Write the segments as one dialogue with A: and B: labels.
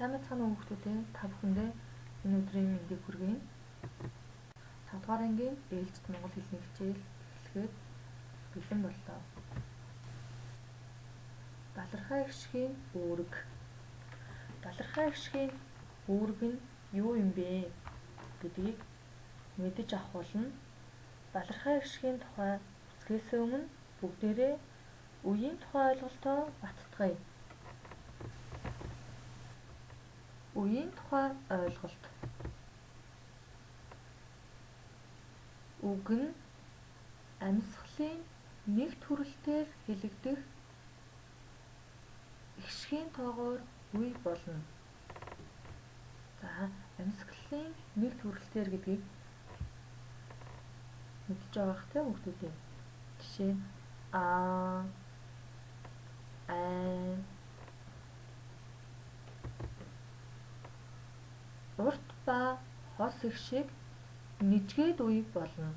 A: Сайн байцгаана уу хүүхдүүдээ, та бүхэндээ энэ өдрийн мэндийг хүргэнэ. 5 дугаар ангийн ээлжит монгол хэлний хичээл эхлэхэд бэлэн боллоо. Балархай эгшгийн үүрэг. Балархай эгшгийн үүрэг нь юу юм бэ гэдгийг мэдэж авах болно. Балархай эгшгийн тухай үзэхээс өмнө бүгдээрээ үеийн тухай ойлголтоо баттгая. Үеийн тухай ойлголт. Үг нь амьсгалын нэг төрөлтөөр хэлэгдэх эгшгийн тоогоор үе болно. За, амьсгалын нэг төрөлтөөр гэдгийг мэдж байгаа бах тийм хүүхдүүдээ. Жишээ нь а, ай, урт ба хос эгшиг нэжгээд үе болно.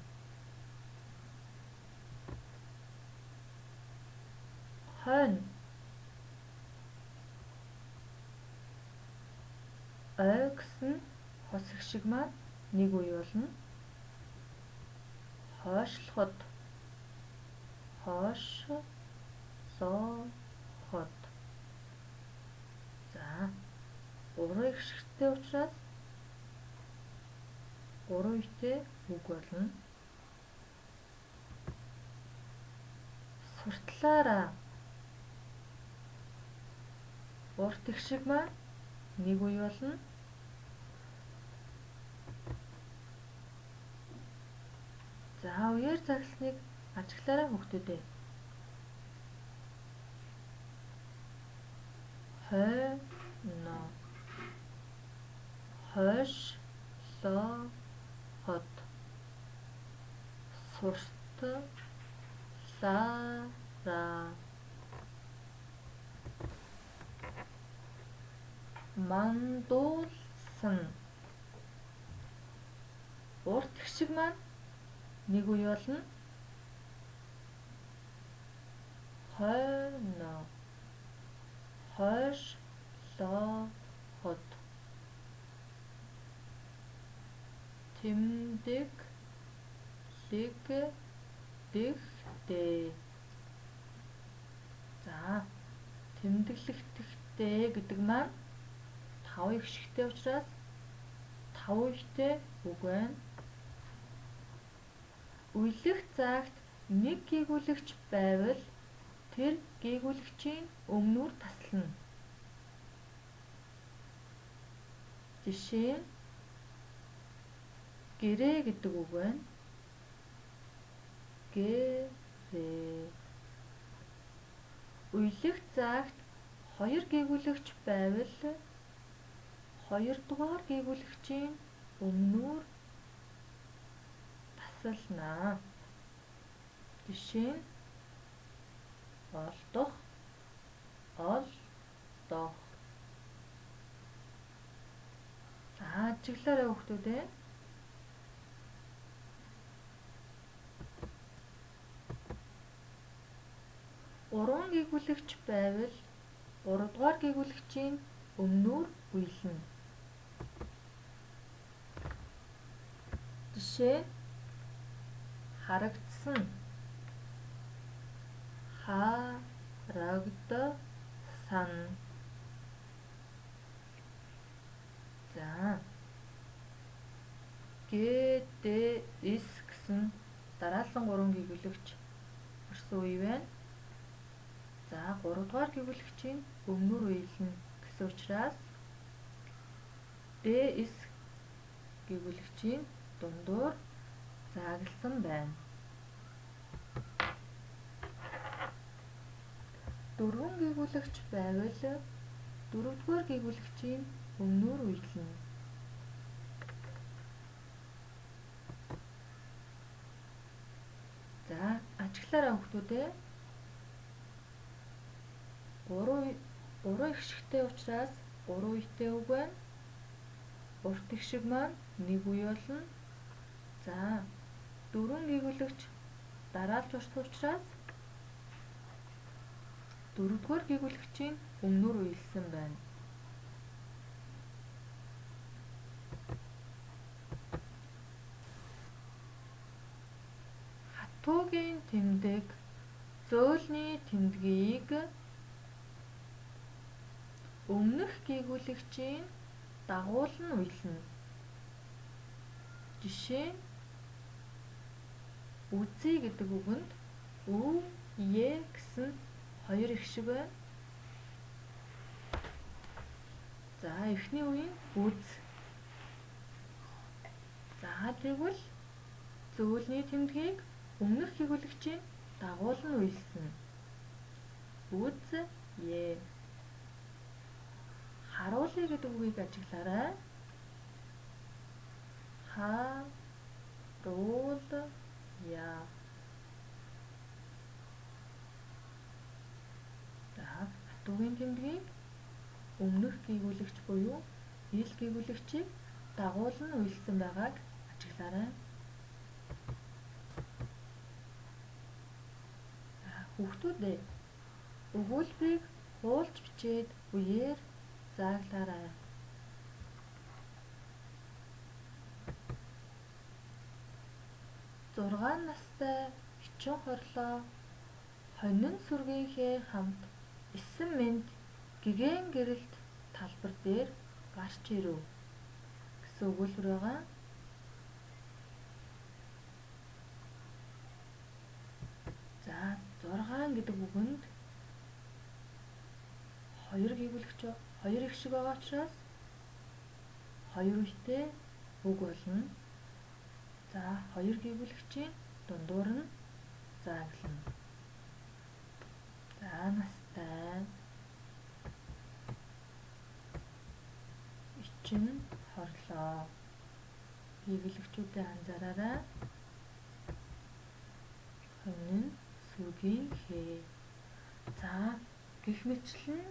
A: Хойно ой гэсэн хос эгшиг маань нэг үе болно. Хойшлоход, хойшлоход. За, гурван эгшигтэй учраас гурван үетэй үг болно. Суртлаараа урт эгшиг маань нэг үе болно. За, үеэр загсныг ажиглаарай хүүхдүүдээ. Хойно, хойшлоход, суртлаараа, мандуулсан. Урт эгшиг маань нэг үе болно. Хойно, хойшлоход, тэмдэг, лэг, дэхтэй. За, тэмдэглэгдэхтэй гэдэг маань 5 эгшигтэй учраас 5 үетэй үг байна. Үелэх заагт нэг гийгүүлэгч байвал тэр гийгүүлэгчийн өмнүүр таслана. Жишээ нь гэрээ гэдэг үг байна. Гэрээ. Үелэх заагт хоёр гийгүүлэгч байвал хоёрдугаар гийгүүлэгчийн өмнүүр тасална. Жишээ нь олдох, олдох. За, ажиглаарай хүүхдүүдээ. Гурван гийгүүлэгч байвал гуравдугаар гийгүүлэгчийн өмнүүр үелнэ. Жишээ нь харагдсан, харагдсан. За, Г, Д, С гэсэн дараалсан гурван гийгүүлэгч орсон үе байна. За, гуравдугаар гийгүүлэгчийн өмнүүр үелнэ гэсэн учраас Д, С гийгүүлэгчийн дундуур заагласан байна. Дөрвөн гийгүүлэгч байвал дөрөвдүгээр гийгүүлэгчийн өмнүүр үелнэ. За, ажиглаарай хүүхдүүдээ. Гурван эгшигтэй учраас гурван үетэй үг байна. Урт эгшиг маань нэг үе болно. За, дөрвөн гийгүүлэгч дараалж орсон учраас дөрөвдүгээр гийгүүлэгчийн өмнүүр үелсэн байна. Хатуугийн тэмдэг зөөлний тэмдгийг өмнөх гийгүүлэгчийн дагуулан уялна. Жишээ нь үзье гэдэг үгэнд өв, е гэсэн хоёр эгшиг байна. За, эхний үе нь үз. За, тэгвэл зөөлний тэмдгийг өмнөх гийгүүлэгчийн дагуулан уялсан. Үз, е. Харуулъя гэдэг үгийг ажиглаарай. Ха, руул, я. За, хатуугийн тэмдгийг өмнөх гийгүүлэгч буюу ил гийгүүлэгчийг дагуулан уялсан байгааг ажиглаарай. За, хүүхдүүд ээ, өгүүлбэрийг хуулж бичээд үеэр зааглаарай. 6 настай Ичин Хорлоо хонин сүргийнхээ хамт 9 мэнд гэгээн гэрэлт талбар дээр гарч ирэв гэсэн өгүүлбэр байгаа. За, 6 гэдэг үгэнд хоёр гийгүүлэгч, хоёр эгшиг байгаа учраас хоёр үетэй үг болно. За, хоёр гийгүүлэгчийн дундуур нь зааглана. За, настай Ичин Хорлоо. Гийгүүлэгчүүдэд анзаараарай. Хонин сүргийн хээ. За, гэх мэтлэн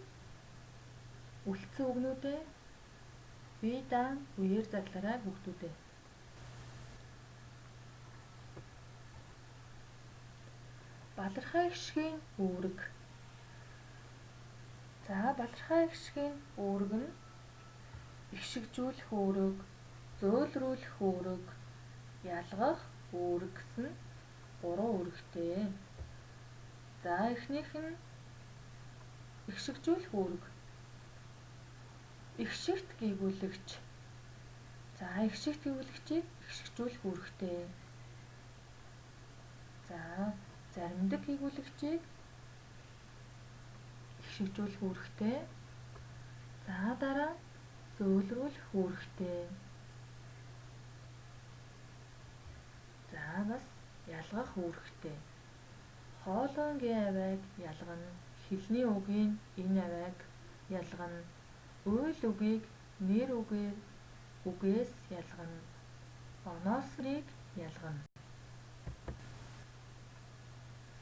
A: үлдсэн үгнүүдээ бие даан үеэр заглаарай хүүхдүүдээ. Балархай эгшгийн үүрэг. За, балархай эгшгийн үүрэг нь эгшигжүүлэх үүрэг, зөөлрүүлэх үүрэг, ялгах үүрэг гэсэн гурван үүрэгтэй. За, эхнийх нь эгшигжүүлэх үүрэг. Эгшигт гийгүүлэгч. За, эгшигт гийгүүлэгчийг эгшигжүүлэх үүрэгтэй. За, заримдаг гийгүүлэгчийг эгшигжүүлэх үүрэгтэй. За, дараа зөөлрүүлэх үүрэгтэй. За, бас ялгах үүрэгтэй. Хоолойнгийн авиаг ялгана, хэлний үгийн энэ авиаг ялгана, уйл үгийг нэр үгээр үгээс ялгана, оноосрыг ялгана.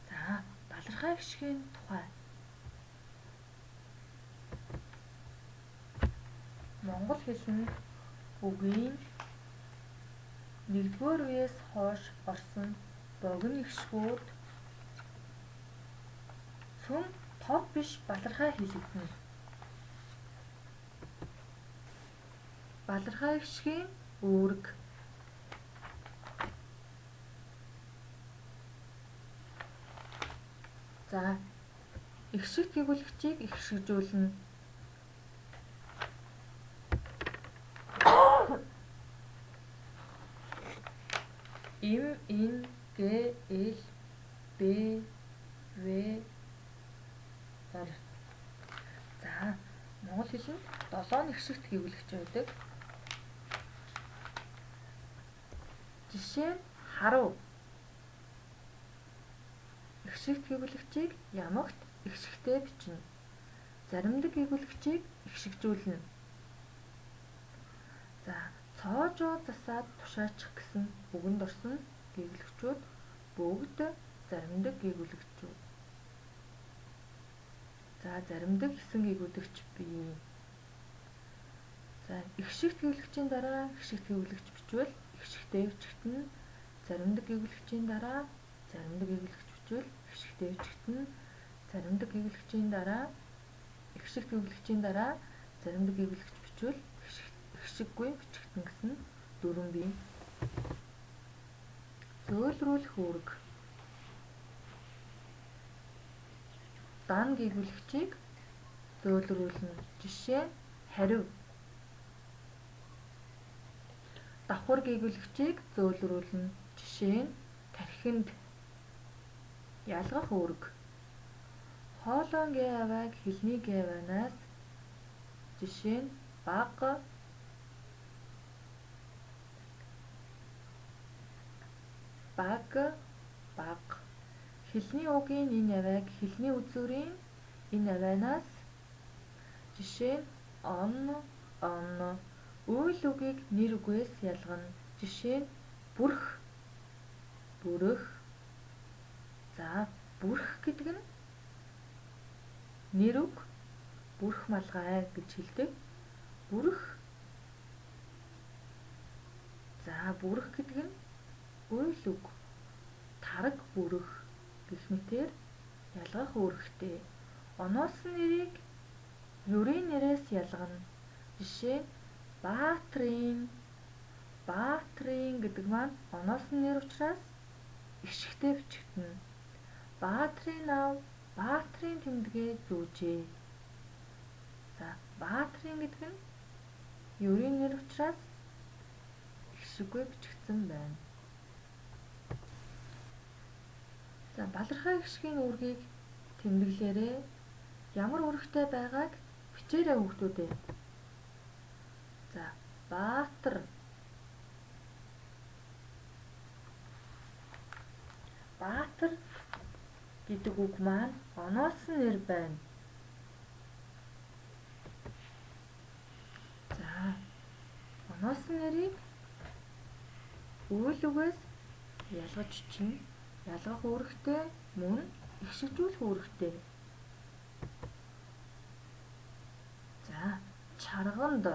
A: За, балархай эгшгийн тухай. Монгол хэлэнд үгийн нэгдүгээр үеэс хойш орсон богино эгшгүүд цөм тод биш балархай хэлэгдэнэ. Балархай эгшгийн үүрэг. За, эгшигт гийгүүлэгчийг эгшигжүүлнэ. М, Н, Г, Л, Б, В, Р. За, монгол хэлэнд 7 эгшигт гийгүүлэгч байдаг. Жишээ нь харуу. Эгшигт гийгүүлэгчийг ямагт эгшигтэй бичнэ. Заримдаг гийгүүлэгчийг эгшигжүүлнэ. За, цоожоо засаад тушаачих гэсэн үгэнд орсон гийгүүлэгчүүд бүгд заримдаг гийгүүлэгчүүд. За, заримдаг гэсэн гийгүүлэгч бий. За, эгшигт гийгүүлэгчийн дараа эгшигт гийгүүлэгч бичвэл эгшигтэй бичигдэнэ. Заримдаг гийгүүлэгчийн дараа заримдаг гийгүүлэгч бичвэл эгшигтэй бичигдэнэ. Заримдаг гийгүүлэгчийн дараа эгшигт гийгүүлэгчийн дараа заримдаг гийгүүлэгч бичвэл эгшиггүй бичигдэнэ гэсэн дүрэм бий. Зөөлрүүлэх үүрэг. Дан гэгүүлэгчийг зөөлрүүлнэ. Жишээ нь хариу. Давхар гэгүүлэгчийг зөөлрүүлнэ. Жишээ нь тархинд. Ялгах үүрэг. Хоолойн гэ авиаг хэлний гэ авианаас жишээ нь баг, баг, баг. Хэлний угийн энэ авиаг хэлний үзүүрийн энэ авианаас жишээ нь он, он. Үйл үгийг нэр үгээс ялгана. Жишээ нь бүрх, бүрэх. За, бүрх гэдэг нь нэр үг, бүрх малгай гэж хэлдэг. Бүрх. За, бүрх гэдэг нь үйл үг. Тараг бүрэх гэх мэтээр ялгах үүрэгтэй. Оноосон нэрийг ерийн нэрээс ялгана. Жишээ нь Баатрын. Баатрын гэдэг маань оноосон нэр учраас эгшигтэй бичигдэнэ. Баатрын ав, Баатрын тэмдэгээ зүүжээ. За, Баатрын гэдэг нь ерийн нэр учраас эгшиггүй бичигдсэн байна. За, балархай эгшгийн үүргийг тэмдэглээрэй. Ямар үүрэгтэй байгааг бичээрэй хүүхдүүдээ. За, Баатар. Баатар гэдэг үг маань оноосон нэр байна. За, оноосон нэрийг үйл үгээс ялгаж чинь ялгах үүрэгтэй мөн эгшигжүүлэх үүрэгтэй. За, чарганд.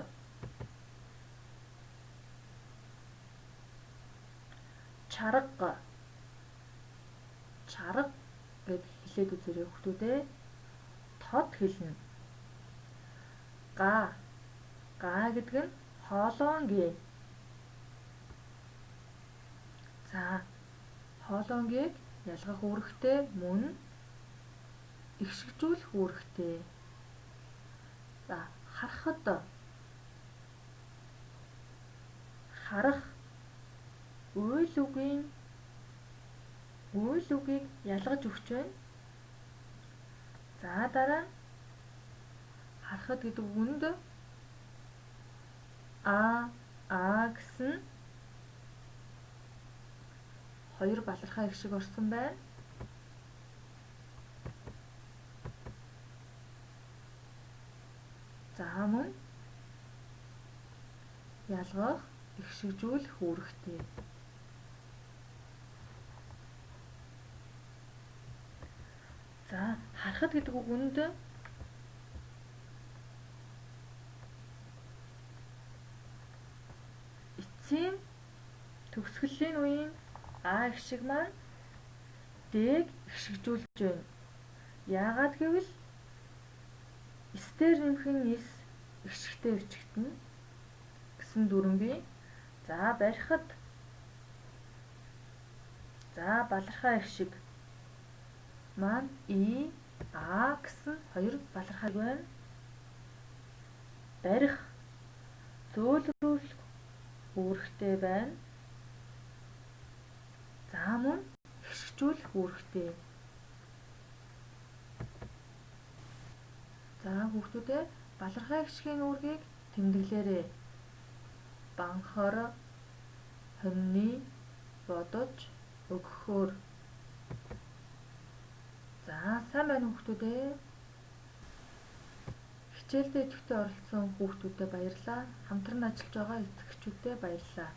A: Чарга. Чарга гэд хэлээд үзээрэй хүүхдүүдээ. Тод хэлнэ. Га. Га гэдэг нь хоолоон гээ. За, хоолоон гээг ялгах үүрэгтэй мөн эгшигжүүлэх үүрэгтэй. За, харахад. Харах. Үйл үгийн үйл үгийг ялгаж өгч байна. За, дараа нь харахад гэдэг үгэнд а гэсэн хоёр балархай эгшиг орсон байна. За, мөн ялгах, эгшигжүүлэх үүрэгтэй. За, харахад гэдэг үгэнд эцсийн төгсгөлийн үеийн а эгшиг маань д-г эгшигжүүлж байна. Яагаад гэвэл эс дээр нэмэх нь эс эгшигтэй бичигдэнэ гэсэн дүрэм бий. За, барихад. За, балархай эгшиг маань и, а гэсэн хоёр балархай байна. Барих зөөлрүүлэх үүрэгтэй байна. За, мөн эгшигжүүлэх үүрэгтэй. За, хүүхдүүдээ балархай эгшгийн үүргийг тэмдэглээрэй. Банхар, хоньны, бодож, өгөхөөр. За, сайн байна хүүхдүүдээ. Хичээлдээ идэвхтэй оролцсон хүүхдүүдэд баярлалаа. Хамтран ажиллаж байгаа эцэг эхчүүдэд баярлалаа.